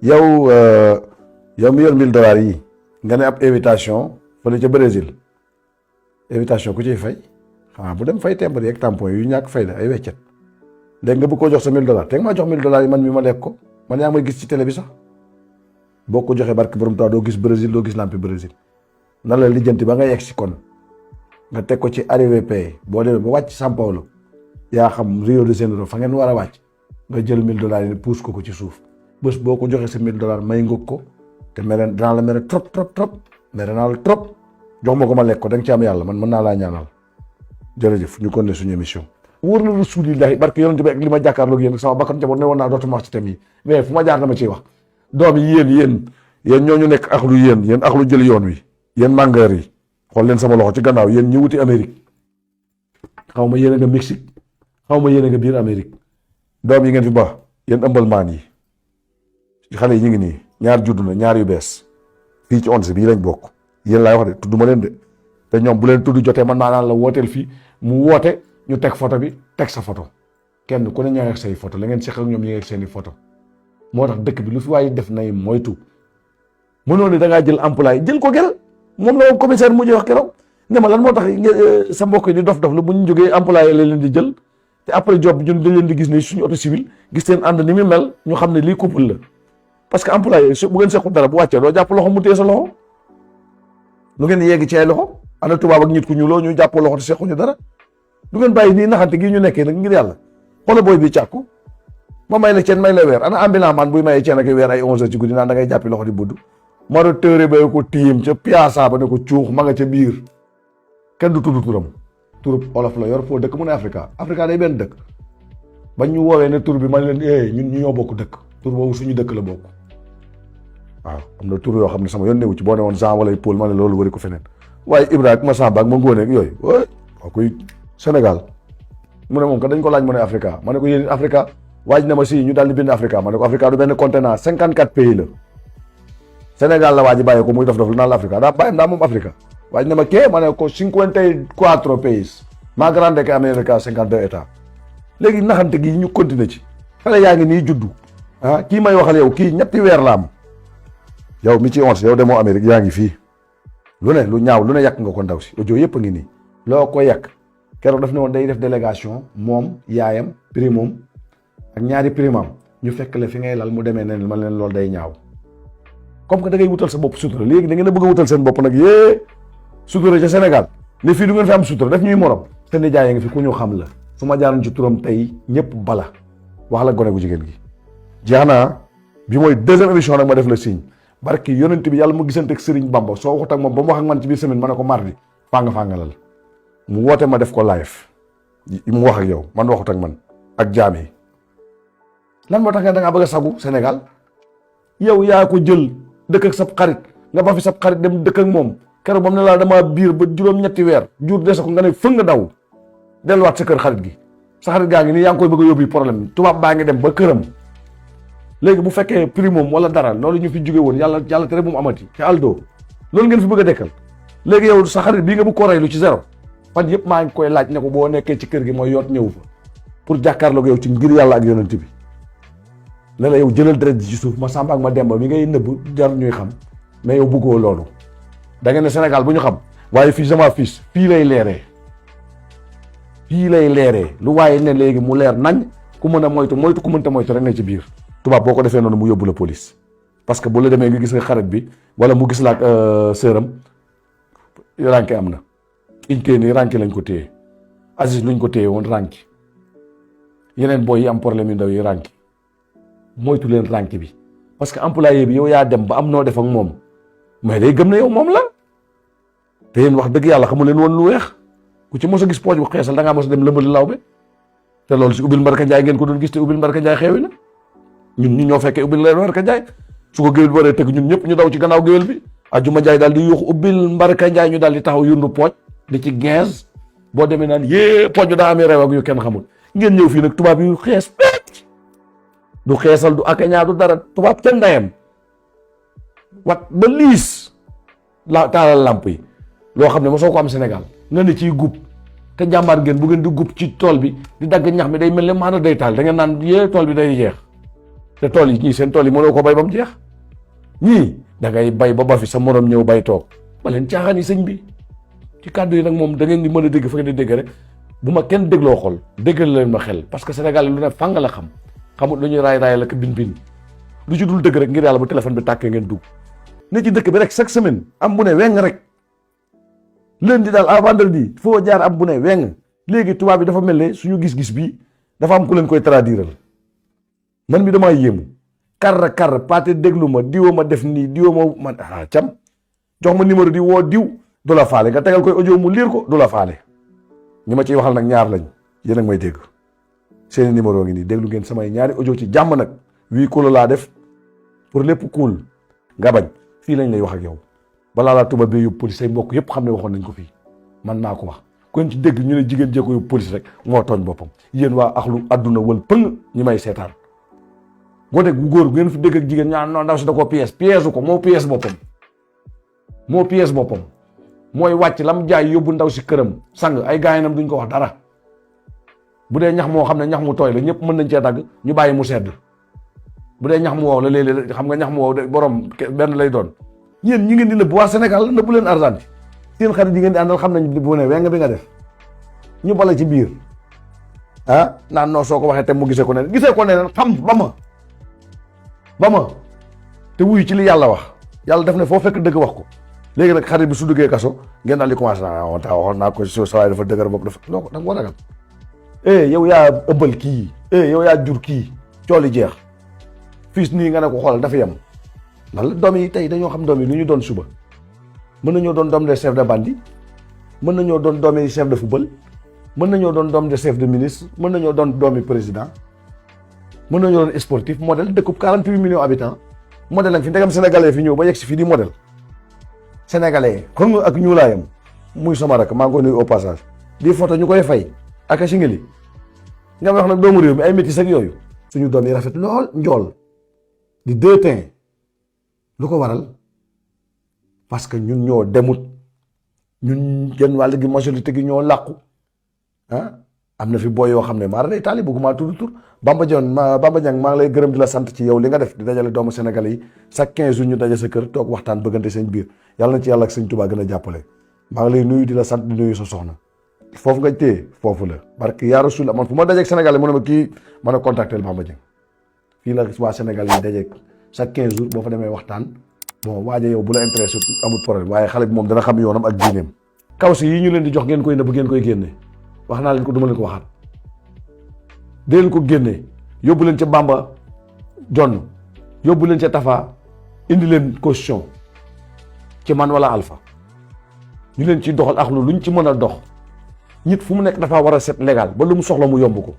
yow yow mi yor $1000 yi nga ne ab invitation fële ca Brésil invitation ku ciy fay xanaa bu dem fay timbre yeeg tampon yu ñàkk fay la ay weccet léegi nga bëgg koo jox sa $1000 teg maa jox $1000 yi man mi ma lekk ko man yaa may gis ci télé bi sax boo ko joxee barke borom taw doo gis Brésil doo gis lampi Brésil na la lijjanti ba nga yegg si kon nga teg ko ci arrivé pay boo demee ba wàcc São Paulo yaa xam Rio de Janeiro fa ngeen war a wàcc nga jël $1000 yi puus ko ci suuf bés boo ko joxee sa $1000 may nga ko te mere dinaa la mere trop mere naa la trop jox ma ko ma lekk ko da nga ci am yàlla man mën naa laa ñaanal jërëjëf ñu continuer suñu émission. wóor na rasulillahi barke yonent bi ak li ma jàkkaarloog yéen sama bakkan njaboot ne woon naa dootuma wax ci thème yi mais fu ma jaar dama ciy wax doom yi yéen ñooñu nekk axlu yéen axlu jël yoon wi yéen màngeer yi xool leen sama loxo ci gannaaw yéen ñi wuti Amérique xaw ma yéen a nga Mexique xaw ma yéen a nga biir Amérique doom yi ngeen fi ba yéen ëmbal maan yi xale yi ñu ngi nii ñaar juddu na ñaar yu bees fii ci onse bii lañ bokk yéen laay wax de tudd ma leen de te ñoom bu leen tudd jotee man maa naan la wooteel fii mu woote ñu teg photo bi teg sa photo kenn ku ne ñaa ngi ak say photo la ngeen seq ak ñoom ñi ngi ak seeni photo moo tax dëkk bi lu fi waaye def nay moytu mënoo ne da ngaa jël employé jël ko gel moom la woon commissaire mujjee wax keroog ne ma lan moo tax sa mbokk yi di dof la bu ñu jógee employé la leen di jël te après job bi ñun dañ leen di gis ne suñu auto civil gis seen ànd ni mu mel ñu xam ne lii couple la parce que employé bu ngeen sequl dara bu wàccee doo jàpp loxo mu téye sa loxo lu ngeen yegg ci ay loxo ana tubaab ak nit ku ñuuloo ñu jàppoo loxo te sequñu dara du ngeen bàyyi nii naxante gii ñu nekkee nag ngir yàlla xoola booy bi càkku ma may la ceen may la weer ana ambulant man buy mayee ceen ak weer ay 11 heures ci guddi naan da ngay jàppi loxo di budd maro tëre ba ko tiim ca piasa ba ne ko cuux ma nga ca biir kenn du tudd turam turub olof la yor foo dëkk mu ne Africa day benn dëkk bañ ñu woowee ne tur bi man leen ñun ñu ñoo bokk dëkk tur boobu suñu dëkk la bokk waaw am na tur yoo xam ne sama yoon newu ci boo ne woon Jean wala Paul ma ne loolu wari ko feneen waaye Ibrahima Samba ak ma ngóone ak yooyu waaw kuy Sénégal mu ne moom kat dañ ko laaj mu ne Africa ma ne ko yéen Africa waaj na ma si ñu daal di bind Africa ma ne ko Africa du benn continent 54 pays la Sénégal la waa ji bàyyee ko muy dof lu naan la Africa daa bàyyam daa moom Africa waaj na ma kee ma ne ko 54 pays más grande que Amérique 52 états léegi naxante gi ñu continuer ci xale yaa ngi nii juddu kii may waxal yow kii ñetti weer la am yow mi ci 11 yow demoo Amérique yaa ngi fii lu ne lu ñaaw lu ne yàq nga ko ndaw si audio yëpp a ngi nii loo ko yàq keroog daf ne woon day def délégation moom yaayam primam ak ñaari primam ñu fekk la fi ngay lal mu demee ne man leen loolu day ñaaw comme que da ngay wutal sa bopp sutura léegi da ngeen a bëgg a wutal seen bopp nag sutura ca Sénégal ne fii du ngeen fi am sutura def ñuy morom te ne jaay nga fi ku ñu xam la su ma jaaroon ci turam tey ñëpp bala wax la gone gu jigéen gi jeex naa bi mooy deuxième émission nag ma def la signe barki yonent bi yàlla mu gisante ak Serigne Bamba soo waxut ak moom ba mu wax ak man ci biir semaine ma ne ko mardi fàngalal mu woote ma def ko live mu wax ak yow man waxut ak man ak jaam yi lan moo tax nga da ngaa bëgg a sagu Sénégal yow yaa ko jël dëkk ak sab xarit nga ba fi sab xarit dem dëkk ak moom keroog ba mu ne laa dama biir ba juróom-ñetti weer jur dese ko nga ne fëng nga daw delluwaat sa kër xarit gi sa xarit gaa ngi nii yaa ngi koy bëgg a yóbbu problème tubaab baa ngi dem ba këram léegi bu fekkee prix moom wala dara loolu ñu fi jóge woon yàlla tere bu mu amati te Aldo loolu ngeen fi bëgg a dekkal léegi yow sa xarit bii nga bu ko reylu ci zéro fan yëpp maa ngi koy laaj ne ko boo nekkee ci kër gi mooy yoot ñëw fa pour jàkkaarloog yow ci ngir yàlla ak yonent bi ne la yow jëlal deret ji ci suuf ma Samba ak ma Demba mi ngay nëbb jar ñuy xam mais yow bëggoo loolu da ngeen ne Sénégal bu ñu xam waaye fii sama fils fii lay leeree lu waaye ne léegi mu leer nañ ku mën a moytu ku mënta moytu rek ne ci biir tubaab boo ko defee noonu mu yóbbu la police parce que bu la demee nga gis nga xarit bi wala mu gis la ak sëram ranke am na iñ koy nii ranke lañ ko téye Aziz luñ ko téye woon ranke yeneen booy yi am problème yu ndaw yi ranke moytu leen ranke bi parce que employé bi yow yaa dem ba am noo def ak moom mais day gëm na yow moom la te yéen wax dëgg yàlla xamu leen woon lu weex ku ci mos a gis pooj bu xeesal da ngaa mos a dem lëmbali lawbe te loolu si ubbil mbarka njaay ngeen ko doon gis te ubbil mbarka njaay xeewi na ñun ñu ñoo fekkee ubbil mbarka njaay su ko géwél bi waree tëgg ñun ñëpp ñu daw ci gannaaw géwél bi ajuma njaay daal di yuuxu ubbil mbarka njaay ñu daal di taxaw yundu pooj di ci 15 boo demee naan pooj bi daa amee rew ak yu kenn xamul ngeen ñëw fii nag tubaab yu xees pecc du xeesal du akañaa du dara tubaab ca ndayam wat ba liis la taalal lamp yi loo xam ne mosoo ko am Sénégal nga ne ciy gub te jàmbaar ngeen bu ngeen di gub ci tool bi di dagg ñax mi day mel ne maanaam day taal da ngeen naan tool bi day jeex te tool yi ñii seen tool yi mënoo ko bay ba mu jeex ñii da ngay bay ba fi sa morom ñëw bay toog ba leen caaxaan yi sëñ bi ci kàddu yi nag moom da ngeen di mën a dégg fa ngeen di dégg rek bu ma kenn dégloo xol déggal leen ma xel parce que Sénégal lu ne fàng la xam xamul lu ñuy raay la ko bin lu ci dul dëgg rek ngir yàlla bu téléphone bi tàkkee ngeen dugg ne ci dëkk bi rek chaque semaine am bu ne weng rek lundi daal à vendredi foo jaar am bu ne weng léegi tubaab bi dafa mel ne suñu gis-gis bi dafa am ku leen koy traduiral man mi damaa yéemu kar paate déglu ma diwoo ma def nii diwoo ma cam jox ma numéro di woo diw du la faale nga tegal koy audio mu liir ko du la faale ñi ma ciy waxal nag ñaar lañ yéen a may dégg seeni numéro ngi nii déglu ngeen samay ñaari audio ci jàmm nag wii kuula laa def pour lépp kuul nga bañ fii lañ lay wax ak yow balaa laa tuba bee yóbbu police say mbokk yëpp xam ne waxoon nañ ko fii man maa ko wax kon ci dégg ñu ne jigéen jee ko yóbbu police rek moo tooñ boppam yéen waa axlu adduna wal pëng ñi may seetaan gone gu góor ngeen fi dégg ak jigéen ñaan non ndaw si da koo pièce ko moo pièce boppam mooy wàcc lam jaay yóbbu ndaw si këram sang ay gaayinam duñ ko wax dara bu dee ñax moo xam ne ñax mu tooy la ñëpp mën nañ cee dagg ñu bàyyi mu sedd bu dee ñax mu wow la léeg-léeg xam nga ñax mu wow borom benn lay doon ñeen ñi ngeen di nëbb waa Sénégal nëbbu leen argent seen xarit yi ngeen di àndal xam nañ bu ne weng bi nga def ñu bala ci biir naan noo soo ko waxee te mu gisee ko ne xam ba ma te wuyu ci li yàlla wax yàlla def ne foo fekk dëgg wax ko léegi nag xarit bi su duggee kaso ngeen daal di commencé waxoon naa ko so sawaay dafa dëgër bopp dafa non da nga ko ragal yow yaa ëbbal kii yow yaa jur kii cooli jeex fiis nii nga ne ko xoolal dafa yem lan la doom yi tey dañoo xam doom yi lu ñu doon suba mën nañoo doon doom de chef de bandit mën nañoo doon doomi chef de football mën nañoo doon doom de chef de ministre mën nañoo doon doomi président mën nañoo doon sportif modèle dëkkub 48 millions habitants modèle lañ fi ndegam sénégalais fi ñëw ba yegg si fii di modèle sénégalais xam nga ak ñuulaayam muy sama rak maa ngi ko nuyu au passage di photo ñu koy fay ak a singali nga wax nag doomu réew mi ay métis ak yooyu suñu doom yi rafet lool njool di deux teints lu ko waral parce que ñun ñoo demut ñun genn wàll gi majorité gi ñoo làqu am na fi booy yoo xam ne maa day taali bëgguma tudd tur Bamba Dieng maa ngi lay gërëm di la sant ci yow li nga def di dajale doomu sénégalais yi chaque 15 jours ñu daje sa kër toog waxtaan bëggante seen biir yàlla na ci yàlla ak sëñ Tuubaa gën a jàppale maa ngi lay nuyu di la sant di nuyu sa soxna foofu nga téye foofu la barke yaa Rasul man fu ma dajeeg sénégalais mu ne ma kii mën a contacter Bamba Dieng fii la waa Sénégal yi dajeeg chaque 15 jours boo fa demee waxtaan bon waaja yow bu la intéressé amul problème waaye xale bi moom dana xam yoonam ak diineem kaws yi ñu leen di jox ngeen koy nëbb ngeen koy génne wax naa leen ko duma leen ko waxaat dee leen ko génne yóbbu leen ca Bamba John yóbbu leen ca Tafa indi leen caution ci man wala Alpha ñu leen ci doxal ak lu luñ ci mën a dox nit fu mu nekk dafa war a set légal ba lu mu soxla mu yomb ko